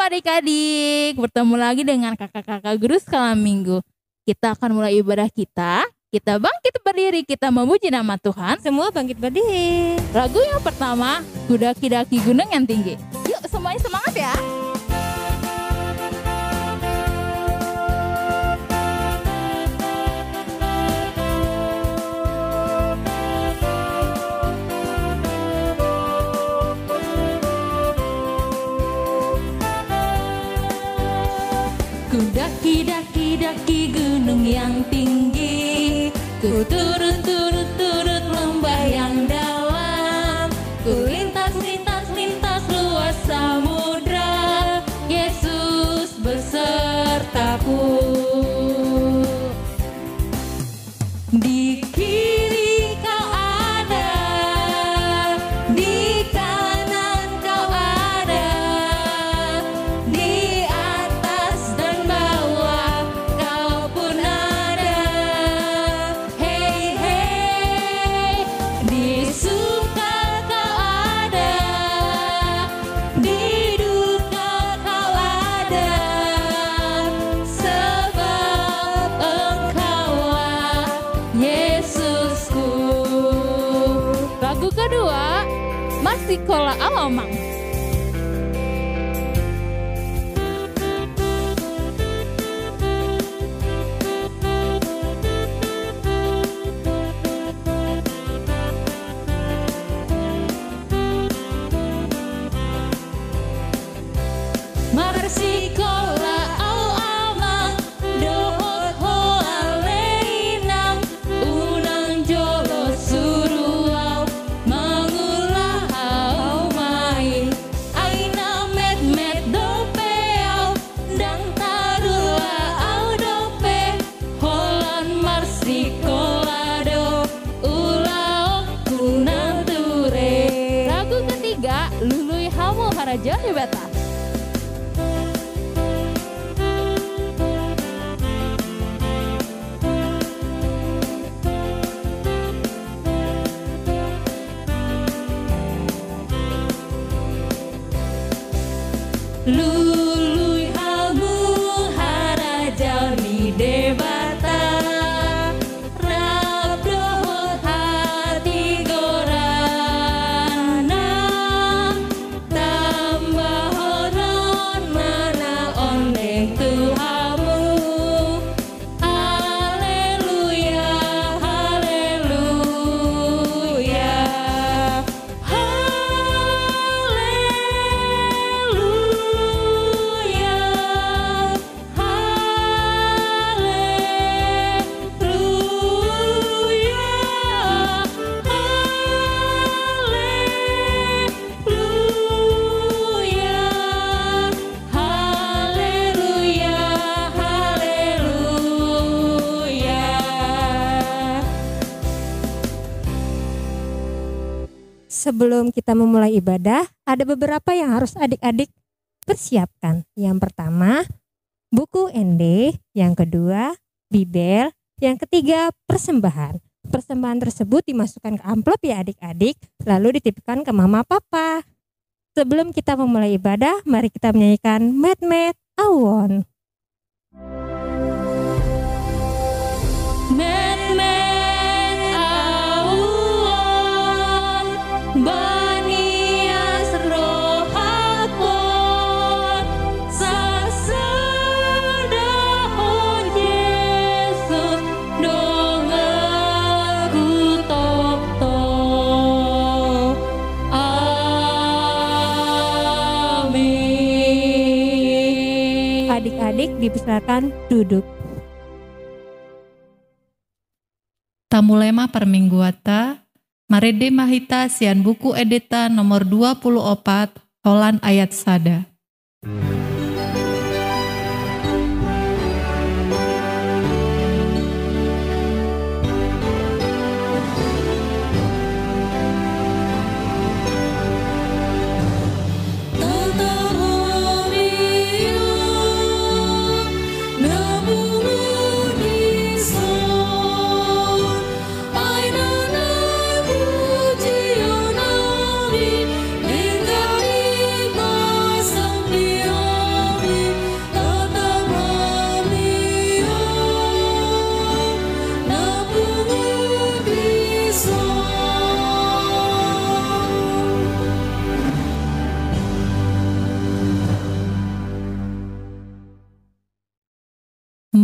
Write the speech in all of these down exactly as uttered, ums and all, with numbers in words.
Adik-adik, bertemu lagi dengan kakak-kakak guru sekolah minggu. Kita akan mulai ibadah kita. Kita bangkit berdiri, kita memuji nama Tuhan. Semua bangkit berdiri. Lagu yang pertama, Kudaki-daki Gunung yang Tinggi. Yuk, semuanya semangat ya. Kudaki-daki-daki gunung yang tinggi, kuturun-turun-turun lembah yang dalam, kulintas-lintas-lintas luas samudra, Yesus besertaku. Di kiri Kau ada, di kanan Kau ada, di atas dan bawah Kau pun ada. Hei, hei, di suka Kau ada, di duka Kau ada, sebab Engkaulah Yesusku. Lagu kedua, Marsikola Au Amang. Marsikola au amang, dohot ho ale inang, unang jolo suru au mangula hauma i. Ai na metmet dope au, ndang tarula au dope, holan marsikola do ulaonku nature. Lagu ketiga, Lului Hamu Harajaon Debata. Lului hamu harajaon ni Debata, rap dohot hatigoranna, tambahonon ma na ondeng tu hamu. Haleluya, haleluya, haleluya, haleluya, haleluya. Haleluya, haleluya. Sebelum kita memulai ibadah, ada beberapa yang harus adik-adik persiapkan. Yang pertama, buku ende, yang kedua, Bibel, yang ketiga, persembahan. Persembahan tersebut dimasukkan ke amplop ya adik-adik, lalu dititipkan ke mama papa. Sebelum kita memulai ibadah, mari kita menyanyikan Metmet Au On. Metmet au on, banias rohangkon, sasada ho Jesus, dongangku tongtong. Amin. Adik-adik dipersilakan duduk. Tamulai ma parmingguanta, marende ma hita sian Buku Endenta nomor dua puluh opat, holan ayat sada.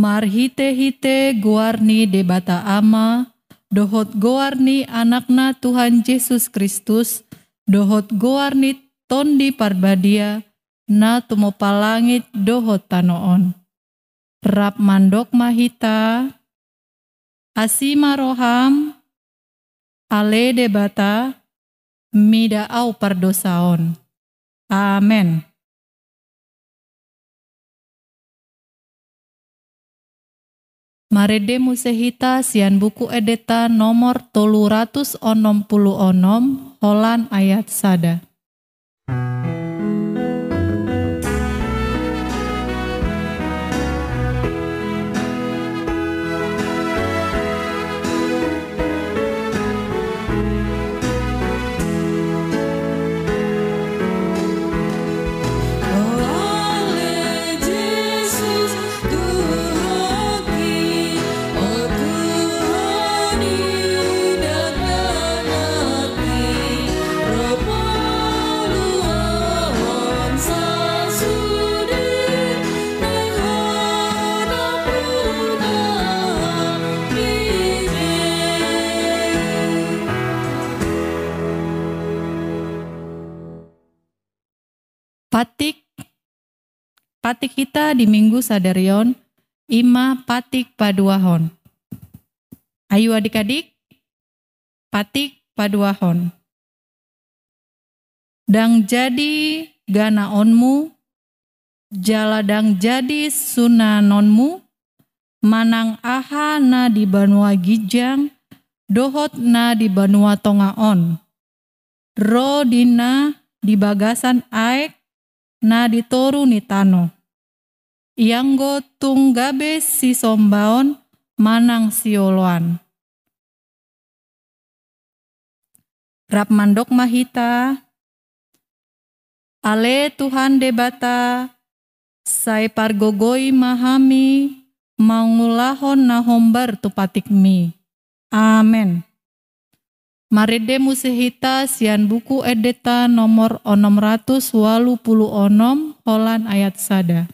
Marhite-hite goar ni Debata Ama, dohot goar ni Anakna Tuhan Jesus Kristus, dohot goar ni Tondi Parbadia, na tumompa langit dohot tano on. Rap mandok ma hita, asi ma roham, ale Debata, mida au pardosaon. Amen. Marende muse hita sian buku endenta nomor tolu ratus onom pulu onom, holan ayat sada. Patik, patik hita di Minggu sadari on, ima patik paduahon. Ayo adik-adik, patik paduahon. Ndang jadi ganaonmu, jala ndang jadi sunanonmu, manang aha na di banua ginjang, dohot na di banua tonga on. Ro di na di bagasan aek na di toru ni tano. Ianggo tung gabe sisombaon manang sioloan. Rap mandok ma hita, ale Tuhan Debata, sai pargogoi ma hami mangulahon na hombar tu patikmi. Amen. Marende muse hita sian buku endenta nomor onom ratus ualu pulu onom, holan ayat sada.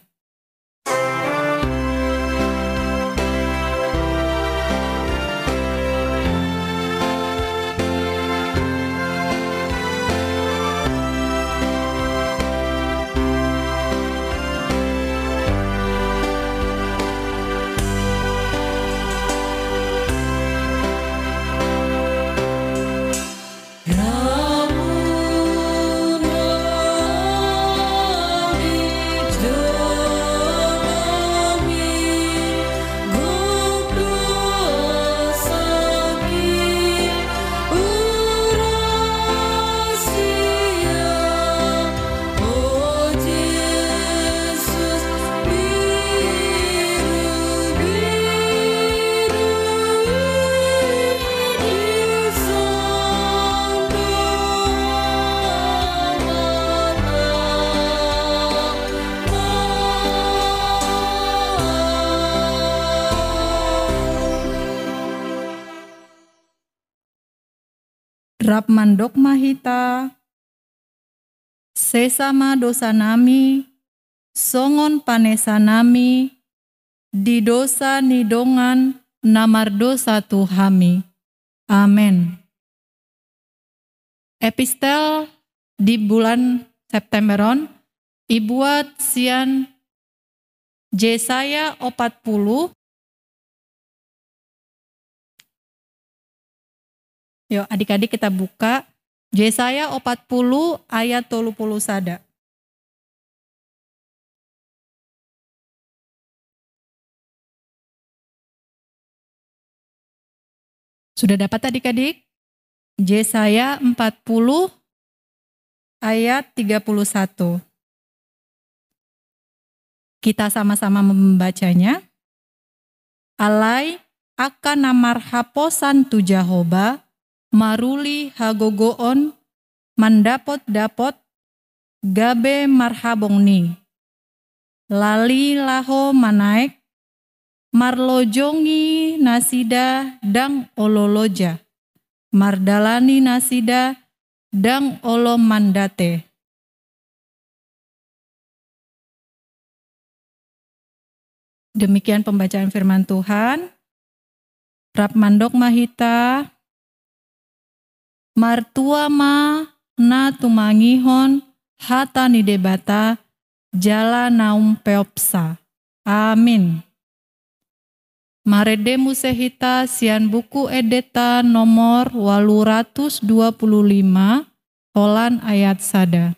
Rap mandok ma hita, sesa ma dosanami, songon panesanami di dosa ni dongan na mardosa tu hami. Amen. Epistel di bulan September on, ibuat sian Jesaya opat pulu. Yo, adik-adik, kita buka Jesaya opat pulu ayat tolu pulu sada. Sudah dapat, adik-adik? Jesaya empat puluh ayat tiga puluh satu. Kita sama-sama membacanya. Alai angka na marhaposan tu Jahowa, maruli hagogoon, mandapot-dapot, gabe marhabong ni. Lali laho manaek, marlojongi nasida ndang olo loja, mardalani nasida ndang olo mandate. Demikian pembacaan firman Tuhan. Rap mandok ma hita. Martua ma na tumangihon hata ni Debata jala na umpeopsa. Amin. Marende muse hita sian Buku Endenta nomor ualu ratus dua pulu lima, holan ayat sada.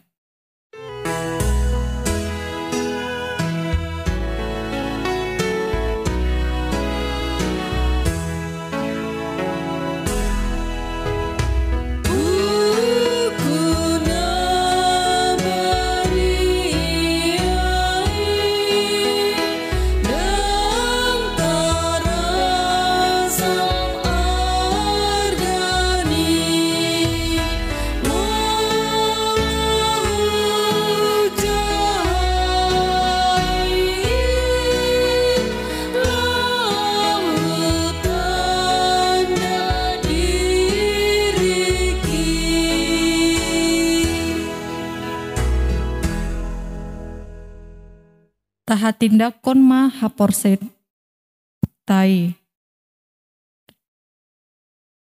Tahatindangkon ma haporseaonta i.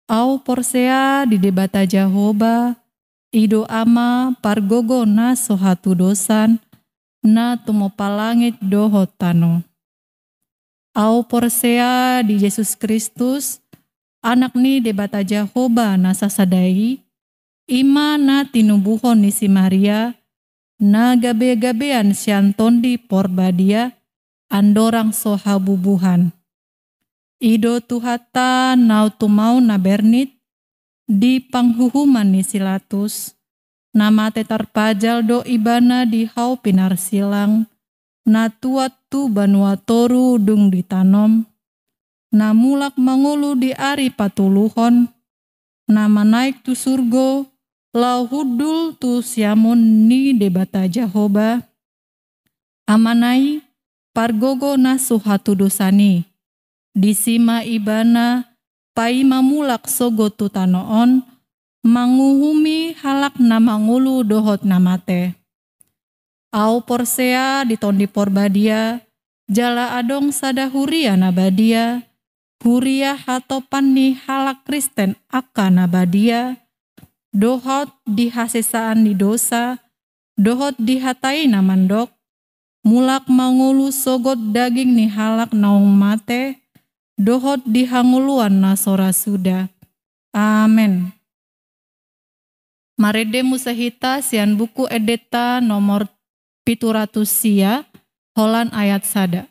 Ahu porsea di Debata Jahowa, i do Ama pargogo na so hatudosan, na tumompa langit dohot tano. Ahu porsea di Jesus Kristus, Anak ni Debata Jahowa na sasada i, i ma na tinubuhon ni si Maria, na gabe-gabean sian Tondi Porbadia, andorang so habubuhan. I do Tuhanta na tumaon na bernit, di panguhuman ni si Latus, na mate tarpajal do Ibana di hau pinarsilang, na tuat tu banua toru dung ditanom, na mulak mangolu di ari patoluhon, na manaek tu surgo, laho hundul tu siamun ni Debata Jahowa, Amana i, pargogo na so hatudosan i. Disi ma Ibana paima mulak sogot tu tano on, manguhumi halak na mangolu dohot na mate. Ahu porsea di Tondi Porbadia, jala adong sada huria na badia, huria hatopan ni halak Kristen angka na badia, dohot di hasesaan ni dosa, dohot di hata i na mandok, mulak mangolu sogot daging ni halak naung mate, dohot di hangoluan na so ra suda. Amen. Marende muse hita sian Buku Endenta nomor pitu ratus sia, holan ayat sada.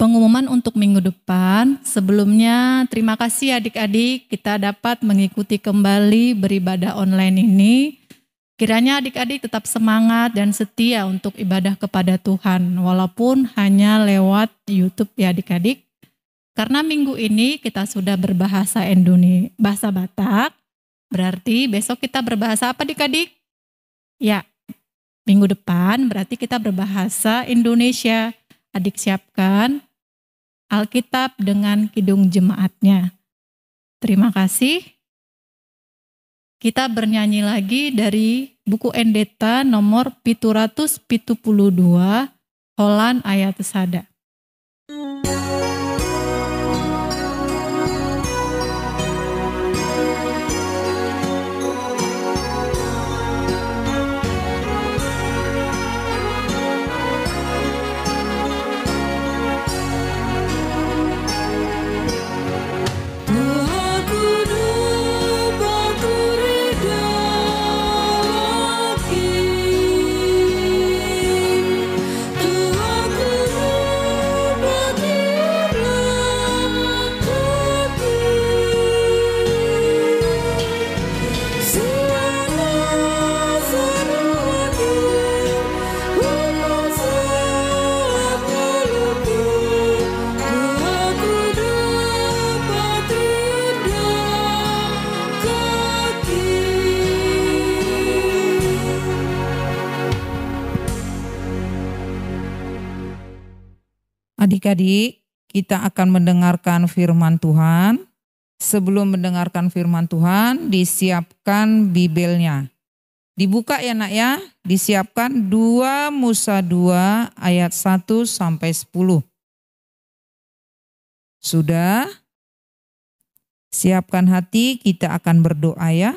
Pengumuman untuk minggu depan. Sebelumnya, terima kasih adik-adik, kita dapat mengikuti kembali beribadah online ini. Kiranya adik-adik tetap semangat dan setia untuk ibadah kepada Tuhan, walaupun hanya lewat YouTube ya adik-adik. Karena minggu ini kita sudah berbahasa Indone-, bahasa Batak, berarti besok kita berbahasa apa adik-adik? Ya, minggu depan berarti kita berbahasa Indonesia. Adik siapkan Alkitab dengan Kidung Jemaatnya. Terima kasih. Kita bernyanyi lagi dari Buku Endenta nomor pitu ratus pitu pulu dua, holan ayat sada. Adik-adik, kita akan mendengarkan firman Tuhan. Sebelum mendengarkan firman Tuhan, disiapkan Bibelnya. Dibuka ya, Nak, ya. Disiapkan dua Musa dua ayat satu sampai sepuluh. Sudah? Siapkan hati, kita akan berdoa ya.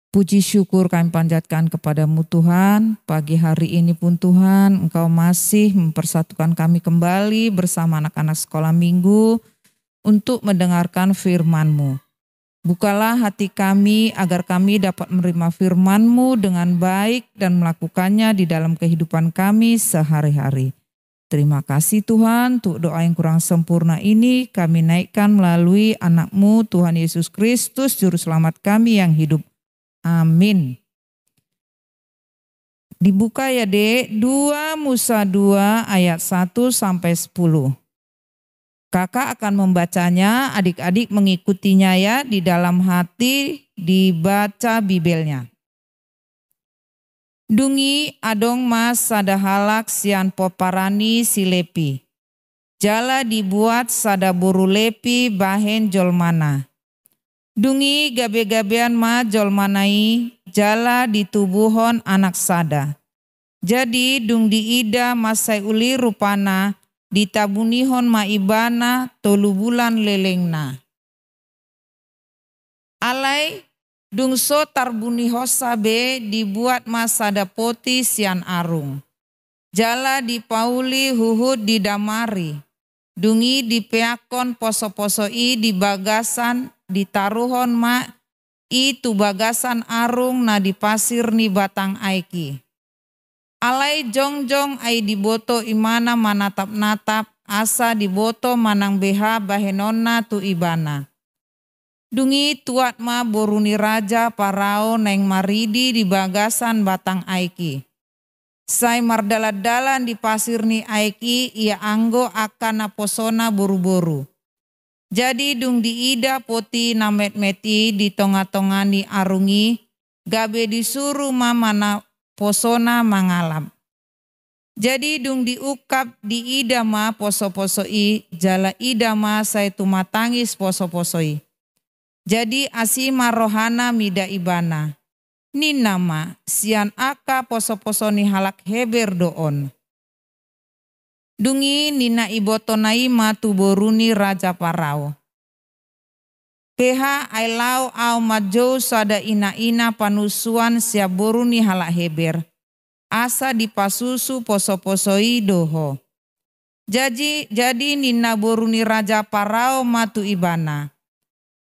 Puji syukur kami panjatkan kepada-Mu Tuhan, pagi hari ini pun Tuhan, Engkau masih mempersatukan kami kembali bersama anak-anak sekolah minggu untuk mendengarkan firman-Mu. Bukalah hati kami agar kami dapat menerima firman-Mu dengan baik dan melakukannya di dalam kehidupan kami sehari-hari. Terima kasih Tuhan, untuk doa yang kurang sempurna ini kami naikkan melalui Anak-Mu, Tuhan Yesus Kristus, Juru Selamat kami yang hidup. Amin. Dibuka ya, Dek, dua Musa dua ayat satu sampai sepuluh. Kakak akan membacanya, adik-adik mengikutinya ya, di dalam hati dibaca Bibelnya. Dung i adong ma sada halak sian pomparan ni si Lepi. Jala dibuat sada boru Lepi bahen jolmana. Dung i gabe-gabean ma jolmana i, jala ditubuhon anak sada. Jadi dung diida mansai uli rupana, ditabunihon ma ibana tolu bulan lelengna. Alai dung so tarbunihonsa be, dibuat ma sada poti sian arung. Jala dipauli huhut didamari. Dung i dipeakkon poso-poso i di bagasan, ditaruhon ma i tu bagasan arung na di pasir ni batang aek i. Alai jongjong ai diboto ibana manatap-natap, asa diboto manang beha bahenonna tu ibana. Dung i tuat ma boru ni raja Parao naeng maridi di bagasan batang aek i. Sai mardalan-dalan di pasir ni aek i ia anggo angka naposona boru-boru. Jadi dung diida poti na metmet i di tonga-tonga ni arung i, gabe disuru ma naposona mangalap. Jadi dung diungkap diida ma poso-poso i, jala ida ma sai tumatangis poso-poso i. Jadi asi ma rohana mida ibana. Ninna ma, sian angka poso-poso ni halak Heber do on. Dung i ninna ibotona i ma tu boru ni raja Parao. Beha ai laho ahu manjou sada ina-ina panusuan sian boru ni halak Heber, asa dipasusu poso-poso i do ho. Jadi, jadi ninna boru ni raja Parao ma tu ibana.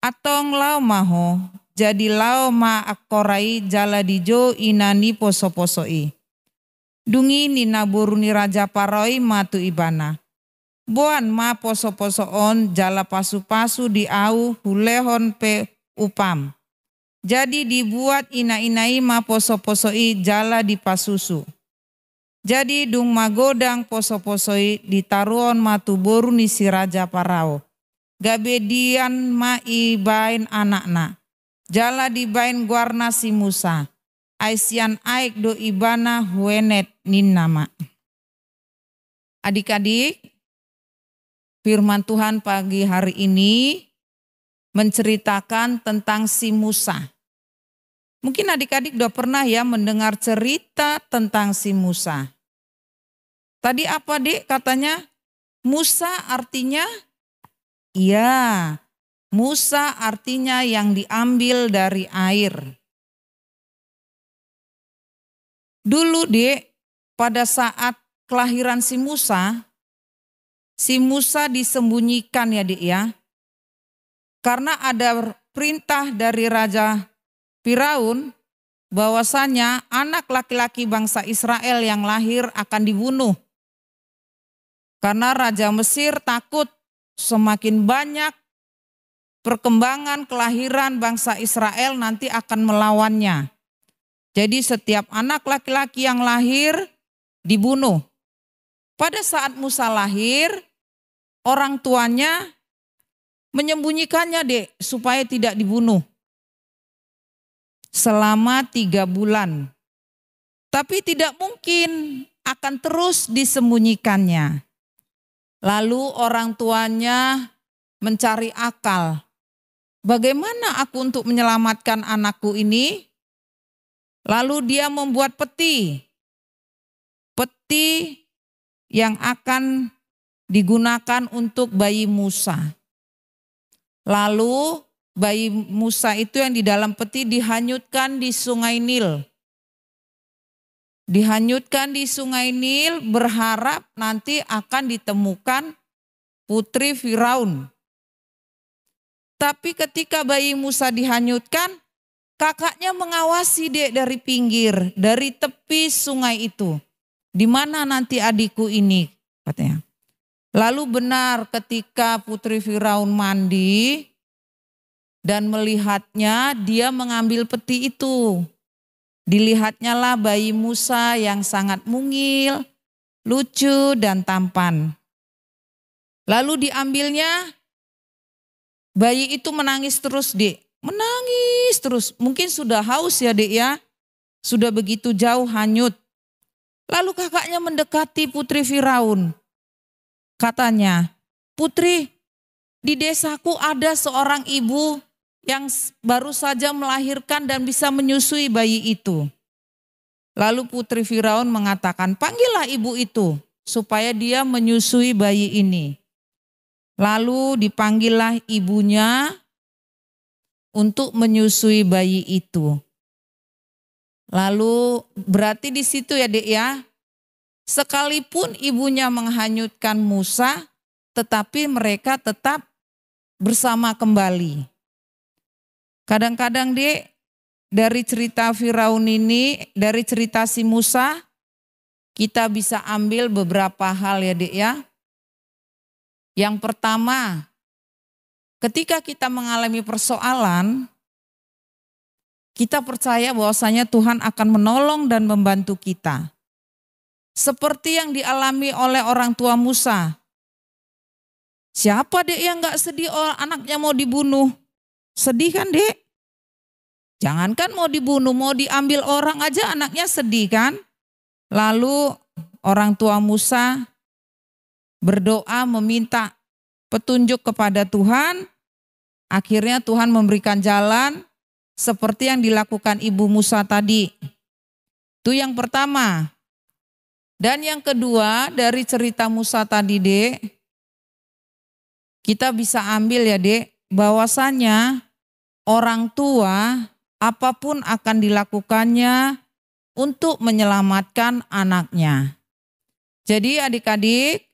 Antong laho ma ho, jadi laho ma angkora i jala dijou ina ni poso-poso i. Dung i ninna boru ni raja Parao i ma tu ibana. Boan ma poso-poso on jala pasu-pasu di ahu hulehon pe upam. Jadi dibuat ina-ina i ma poso-poso i jala dipasusu. Jadi dung magodang poso-poso i ditaruhon ma tu boru ni si raja Parao. Gabe dian ma i baen anakna. Jala dibaen goarna si Musa. Ai sian aek do ibana huenet ninna ma. Adik-adik, firman Tuhan pagi hari ini menceritakan tentang si Musa. Mungkin adik-adik udah pernah ya mendengar cerita tentang si Musa. Tadi apa, Dek, katanya? Musa artinya? Iya, Musa artinya yang diambil dari air. Dulu, Dek, pada saat kelahiran si Musa, si Musa disembunyikan ya, Dek, ya. Karena ada perintah dari Raja Firaun bahwasanya anak laki-laki bangsa Israel yang lahir akan dibunuh. Karena Raja Mesir takut semakin banyak perkembangan kelahiran bangsa Israel nanti akan melawannya. Jadi setiap anak laki-laki yang lahir dibunuh. Pada saat Musa lahir, orang tuanya menyembunyikannya, Dek, supaya tidak dibunuh selama tiga bulan. Tapi tidak mungkin akan terus disembunyikannya. Lalu orang tuanya mencari akal. Bagaimana aku untuk menyelamatkan anakku ini? Lalu dia membuat peti. Peti yang akan digunakan untuk bayi Musa. Lalu bayi Musa itu yang di dalam peti dihanyutkan di Sungai Nil. Dihanyutkan di Sungai Nil, berharap nanti akan ditemukan putri Firaun. Tapi ketika bayi Musa dihanyutkan, kakaknya mengawasi dia dari pinggir, dari tepi sungai itu. "Di mana nanti adikku ini?" katanya. Lalu benar, ketika putri Firaun mandi dan melihatnya, dia mengambil peti itu. Dilihatnyalah bayi Musa yang sangat mungil, lucu, dan tampan. Lalu diambilnya, bayi itu menangis terus, Dik. Menangis terus. Mungkin sudah haus ya, Dik, ya. Sudah begitu jauh hanyut. Lalu kakaknya mendekati putri Firaun. Katanya, "Putri, di desaku ada seorang ibu yang s-, baru saja melahirkan dan bisa menyusui bayi itu." Lalu putri Firaun mengatakan, "Panggillah ibu itu, supaya dia menyusui bayi ini." Lalu dipanggillah ibunya untuk menyusui bayi itu. Lalu berarti di situ ya, Dek, ya, sekalipun ibunya menghanyutkan Musa, tetapi mereka tetap bersama kembali. Kadang-kadang, Dek, dari cerita Firaun ini, dari cerita si Musa, kita bisa ambil beberapa hal ya, Dek, ya. Yang pertama, ketika kita mengalami persoalan, kita percaya bahwasanya Tuhan akan menolong dan membantu kita. Seperti yang dialami oleh orang tua Musa. Siapa, Dek, yang nggak sedih, oh, anaknya mau dibunuh? Sedih kan, Dek? Jangankan mau dibunuh, mau diambil orang aja anaknya sedih kan? Lalu orang tua Musa berdoa meminta petunjuk kepada Tuhan. Akhirnya Tuhan memberikan jalan seperti yang dilakukan ibu Musa tadi. Itu yang pertama. Dan yang kedua, dari cerita Musa tadi, Dek, kita bisa ambil ya, Dek, bahwasanya orang tua apapun akan dilakukannya untuk menyelamatkan anaknya. Jadi adik-adik,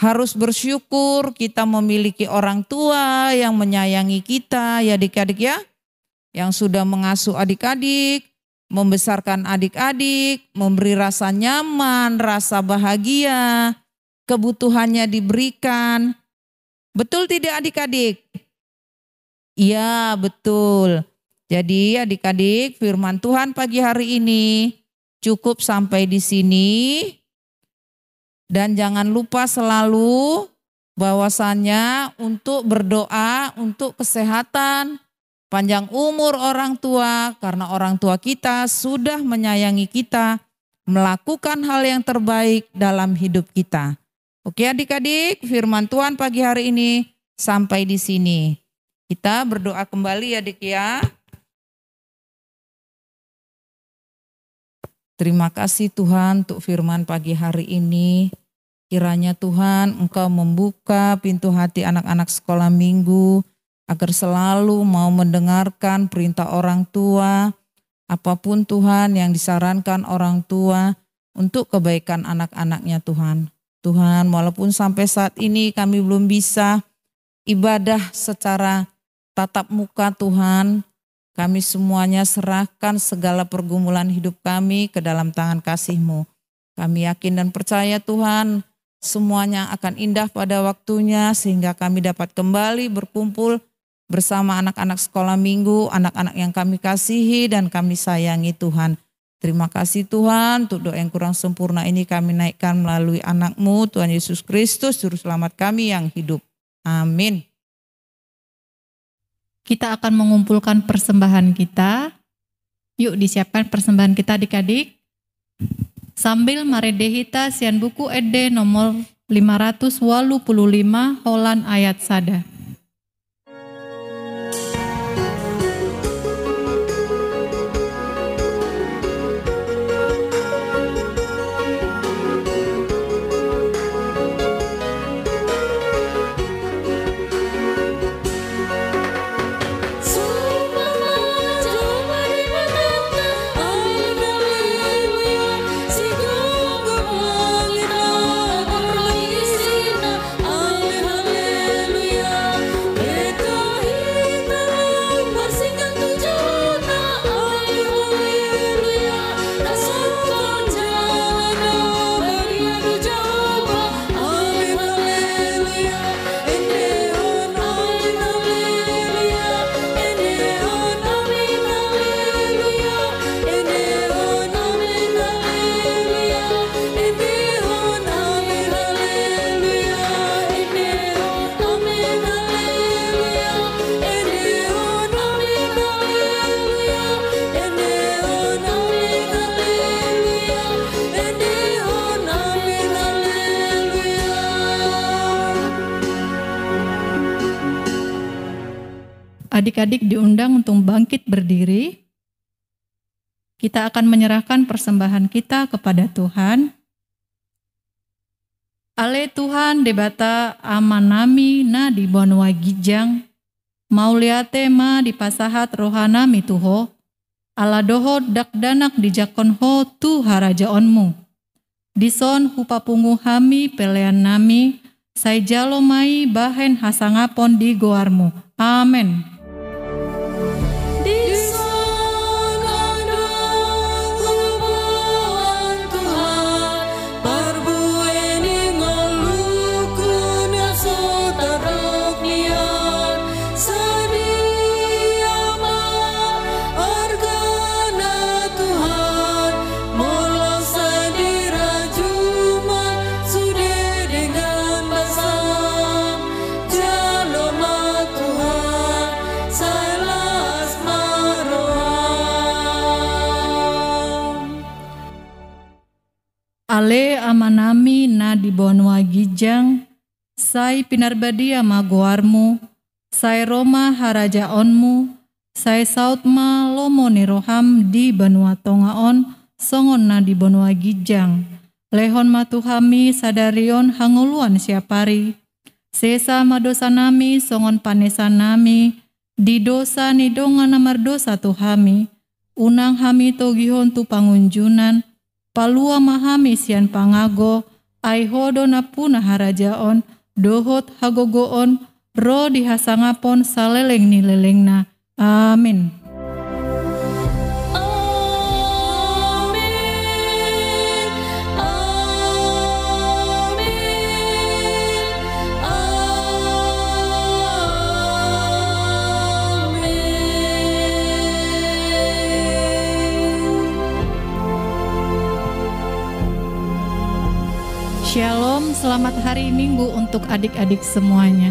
harus bersyukur kita memiliki orang tua yang menyayangi kita, ya adik-adik ya, yang sudah mengasuh adik-adik, membesarkan adik-adik, memberi rasa nyaman, rasa bahagia, kebutuhannya diberikan. Betul tidak adik-adik? Iya, betul. Jadi adik-adik, firman Tuhan pagi hari ini cukup sampai di sini. Dan jangan lupa selalu bahwasanya untuk berdoa untuk kesehatan, panjang umur orang tua, karena orang tua kita sudah menyayangi kita, melakukan hal yang terbaik dalam hidup kita. Oke adik-adik, firman Tuhan pagi hari ini sampai di sini. Kita berdoa kembali ya, Dik, ya. Terima kasih Tuhan untuk firman pagi hari ini. Kiranya Tuhan Engkau membuka pintu hati anak-anak sekolah minggu agar selalu mau mendengarkan perintah orang tua. Apapun Tuhan yang disarankan orang tua untuk kebaikan anak-anaknya Tuhan. Tuhan, walaupun sampai saat ini kami belum bisa ibadah secara tatap muka Tuhan, kami semuanya serahkan segala pergumulan hidup kami ke dalam tangan kasih-Mu. Kami yakin dan percaya Tuhan, semuanya akan indah pada waktunya sehingga kami dapat kembali berkumpul bersama anak-anak sekolah minggu, anak-anak yang kami kasihi dan kami sayangi Tuhan. Terima kasih Tuhan untuk doa yang kurang sempurna ini kami naikkan melalui anak-Mu Tuhan Yesus Kristus Juru Selamat kami yang hidup. Amin. Kita akan mengumpulkan persembahan kita. Yuk disiapkan persembahan kita adik-adik. Sambil marende hita sian buku ende nomor lima ratus walu pulu lima, holan ayat sada. Adik-adik diundang untuk bangkit berdiri. Kita akan menyerahkan persembahan kita kepada Tuhan. Ale Tuhan Debata Amanami na di banua ginjang, mauliate ma dipasahat rohanami tu Ho, ala dohot dakdanak dijangkon Ho tu harajaonMu. Dison hupapungu hami peleannami, sai jalo ma i bahen hasangapon di goarMu. Amen. Dison adong huboan Tuhan, parbue ni ngolungku na so tardok nian. Sadia ma argana Tuhan, molo sai dirajum ma sude dengan basam. Jalo ma Tuhan, sai las ma roham. Ale Amanami na di banua ginjang, sai pinarbadia ma goarMu, sai ro ma harajaonMu, sai saut ma lomo ni roham di banua tonga on, songon na di banua ginjang. Lehon ma tu hami sadari on hangoluan siapari. Sesa ma dosanami songon panesanami di dosa ni dongan na mardosa tu hami. Unang hami togihon tu pangunjunan, palua ma hami sian pangago, ai Ho do nampuna harajaon, dohot hagogoon, ro di hasangapon saleleng ni lelengna. Amin. Amin. Amin. Amin. Shalom, selamat hari Minggu untuk adik-adik semuanya.